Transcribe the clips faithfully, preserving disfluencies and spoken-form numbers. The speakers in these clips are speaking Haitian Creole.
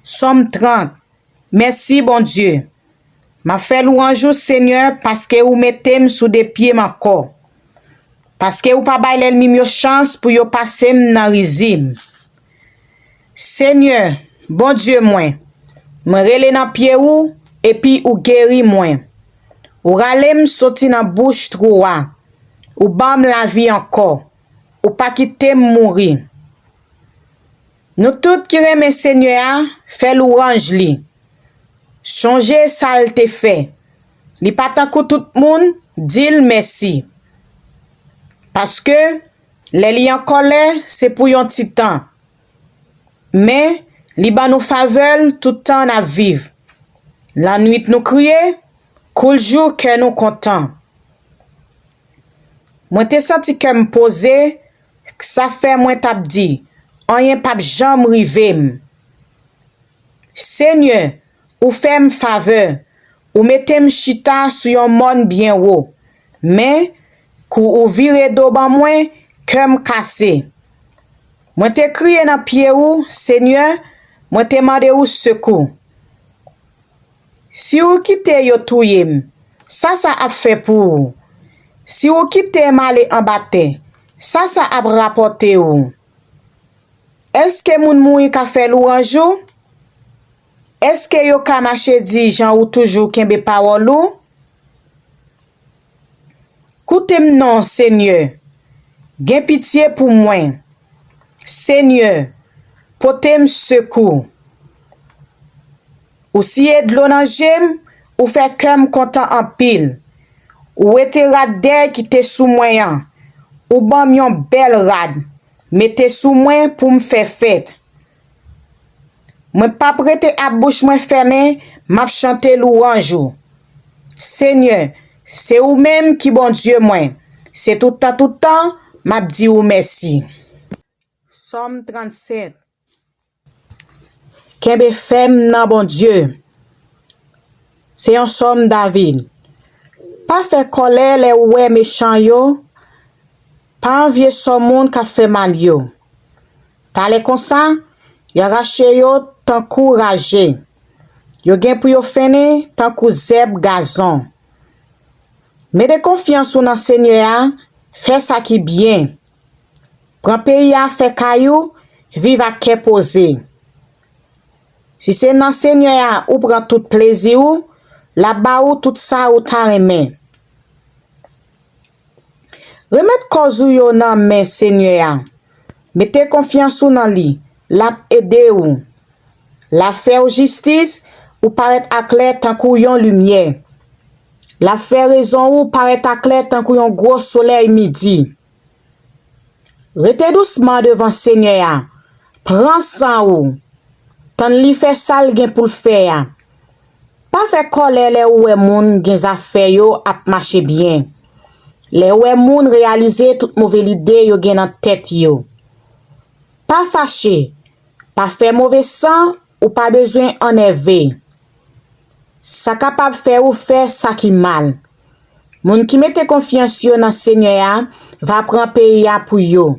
Sòm trant. Mèsi, Bondye. M ap fè lwanj ou, Senyè, paske ou mete m sou de pye m ankò. Paske ou pa bay lènmi m yo chans pou yo pase m nan rizib. Senyè, Bondye mwen, mwen rele nan pye ou, epi ou geri mwen. Ou rale m soti nan bouch twou a. Ou ban m lavi ankò. Ou pa kite m mouri. Nou tout ki renmen Senyè a, fè lwanj li. Chonje sa l te fè. Li pa tankou tout moun, di l mèsi. Paske, lè li an kòlè, se pou yon ti tan. Men, li ban nou favè l tout tan n ap viv. Lannwit nou kriye, kou l jou kè nou kontan. Mwen te santi kè m poze, sa fè mwen t ap di, anyen p ap janm rive m. Senyè, ou fè m favè, ou mete m chita sou yon mòn byen wo. Men, kou ou vire do ban mwen, kè m kase. Mwen te kriye nan pye ou, Senyè, mwen te mande ou sekou. Si ou kite yo touye m, sa sa ap fè pou ou? Si ou kite m ale anba tè, sa sa ap rapòte ou? Èske moun mouri ka fè lwanj ou? Èske yo ka mache di jan ou toujou kenbe pawòl ou? Koute m non, Senyè. Gen pitye pou mwen. Senyè, pote m sekou. Ou siye dlo nan je m, ou fè kè m kontan anpil. Ou wete rad dèy ki te sou mwen an. Ou ban m yon bèl rad, mete sou mwen pou m fè fèt. Mwen p ap rete ak bouch mwen fèmen, m ap chante lwanj ou. Senyè, se ou menm ki Bondye mwen. Se tout tan, tout tan, m ap di ou mèsi. Sòm trannsèt. Kenbe fèm nan Bondye. Se yon sòm David. Pa fè kòlè lè ou wè mechan yo, pa anvye sò moun k ap fè mal yo. Talè konsa, y a rache yo tankou raje. Yo gen pou yo fennen tankou zèb gazon. Mete konfyans ou nan Senyè a, fè sa ki byen. Pran peyi a, fè kay ou, viv ak kè poze. Si se nan Senyè a ou pran tout plezi ou, l ap ba ou tout sa ou ta renmen. Remèt kòz ou yo nan men Senyè a. Mete konfyans ou nan li, l ap ede ou. L ap fè ou jistis, ou parèt aklè tankou yon limyè. L ap fè rezon ou parèt aklè tankou yon gwo solèy midi. Rete dousman devan Senyè a. Pran san ou. Tann li fè sa l gen pou l fè a. Pa fè kòlè lè ou wè moun gen zafè yo ap mache byen. Lè ou wè moun reyalize tout move lide yo gen nan tèt yo. Pa fache. Pa fè move san, ou pa bezwen anève. Sa kapab fè ou fè sa ki mal. Moun ki mete konfyans yo nan Senyè a va pran peyi a pou yo.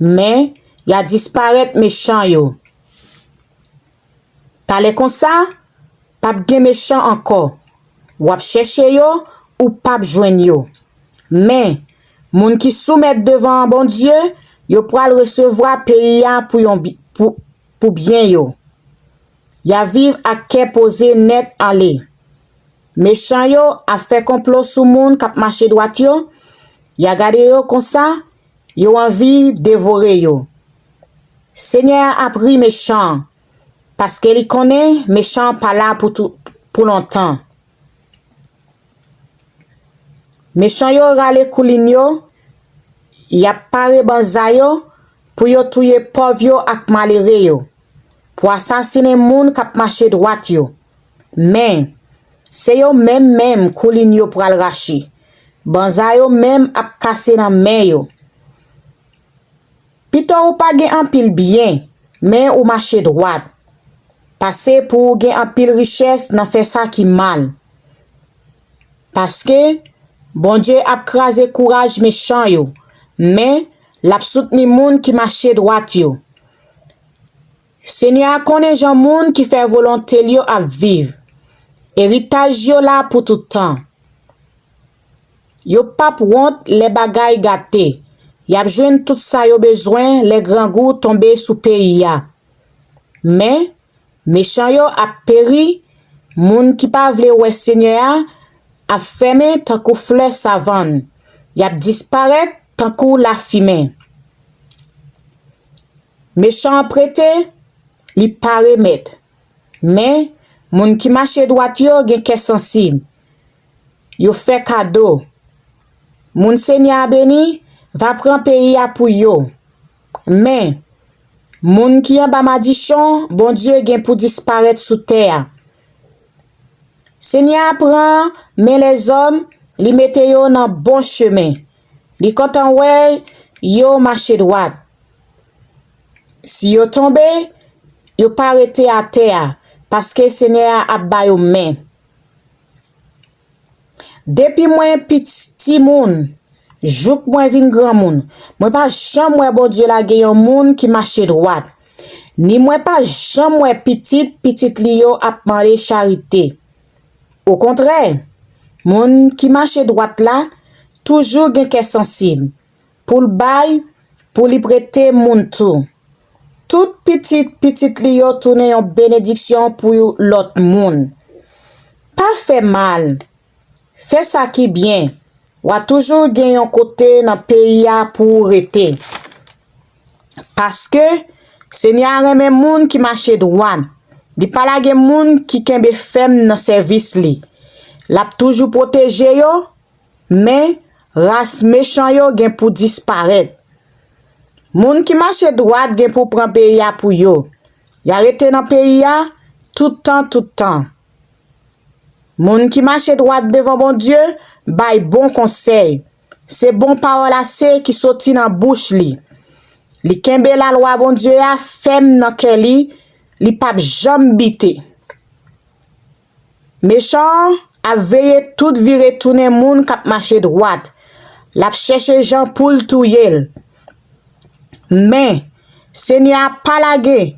Men, y a disparèt mechan yo. Talè konsa, p ap gen mechan ankò. W ap chèche yo, ou p ap jwenn yo. Men, moun ki soumèt devan Bondye, yo pral resevwa peyi a pou yon bi- pou, pou byen yo. Y a viv ak kè poze nèt ale. Mechan yo ap fè konplo sou moun k ap mache dwat yo. Y a gade yo konsa, yo anvi devore yo. Senyè a ap ri mechan an, paske li konnen mechan an pa la pou tou- pou lontan. Mechan yo rale koulin yo, y ap pare banza yo pou yo touye pòv yo ak malere yo, pou asasinen moun k ap mache dwat yo. Men, se yo menm menm koulin yo pral rache, banza yo menm ap kase nan men yo. Pito ou pa gen anpil byen, men ou mache dwat, pase pou ou gen anpil richès nan fè sa ki mal. Paske, Bondye ap kraze kouraj mechan yo, men l ap soutni moun ki mache dwat yo. Senyè a konnen jan moun ki fè volonte l yo ap viv. Eritaj yo la pou tout tan. Yo p ap wont lè bagay gate. Y ap jwenn tout sa yo bezwen lè grangou tonbe sou peyi a. Men, mechan yo ap peri, moun ki pa vle wè Senyè a ap fèmen tankou flè savann, y ap disparèt tankou lafimen. Mechan an prete, li pa remèt. Men, moun ki mache dwat yo gen kè sansib. Yo fè kado. Moun Senyè a beni va pran peyi a pou yo. Men, moun ki anba madichon, Bondye gen pou disparèt sou tè a. Senyè a pran men lèzòm, li mete yo nan bon chemen. Li kontan wè yo mache dwat. Si yo tonbe, yo pa rete atè a, paske Senyè a ap ba yo men. Depi mwen piti moun, jouk mwen vin granmoun, mwen pa janm wè Bondye lage yon moun ki mache dwat, ni mwen pa janm wè pitit pitit li yo ap mande charite. Okontrè, moun ki mache dwat la toujou gen kè sansib, pou l bay, pou li prete moun tou. Tout pitit pitit li yo tounen yon benediksyon pou lòt moun. Pa fè mal, fè sa ki byen. W a toujou gen yon kote nan peyi a pou w rete. Paske Senyè a renmen moun ki mache dwat. Li pa lage moun ki kenbe fèm nan sèvis li. L ap toujou pwoteje yo, men ras mechan yo gen pou disparèt. Moun ki mache dwat gen pou pran peyi a pou yo. Y a rete nan peyi a tout tan, tout tan. Moun ki mache dwat devan Bondye bay bon konsèy. Se bon pawòl ase ki soti nan bouch li. Li kenbe lalwa Bondye a fèm nan kè li, li p ap janm bite. Mechan an ap veye tout vire tounen moun k ap mache dwat. L ap chèche jan pou l touye l. Men, Senyè a pa lage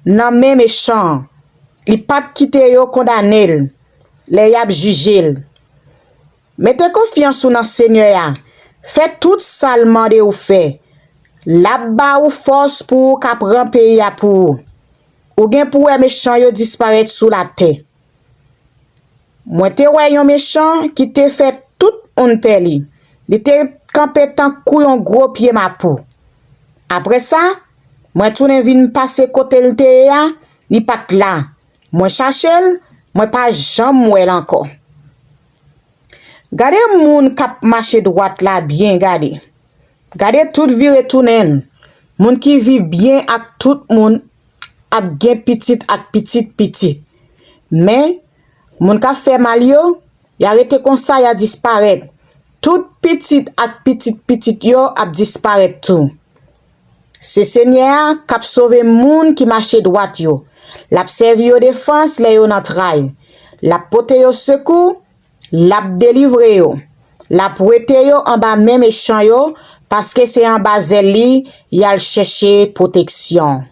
nan men mechan an. Li p ap kite yo kondane l lè y ap jije l. Mete konfyans ou nan Senyè a. Fè tout sa l mande w fè. L ap ba ou fòs pou ou ka pran peyi a pou ou. Ou gen pou wè mechan yo disparèt sou latè. Mwen te wè yon mechan ki te fè tout moun pè li. Li te kanpe tankou yon gwo pye mapou. Apre sa, mwen tounen vin pase kote l te ye a, li pa t la. Mwen chache l, mwen pa janm wè l ankò. Gade moun k ap mache dwat la byen gade. Gade tout vire tounen l. Moun ki viv byen ak tout moun ap gen pitit ak pitit pitit. Men, moun k ap fè mal yo, y a rete konsa, y a disparèt. Tout pitit ak pitit pitit yo ap disparèt tou. Se Senyè a k ap sove moun ki mache dwat yo. L ap sèvi yo defans lè yo nan tray. L ap pote yo sekou, l ap delivre yo. L ap wete yo anba men mechan yo, paske se anba zèl li y al chèche pwoteksyon.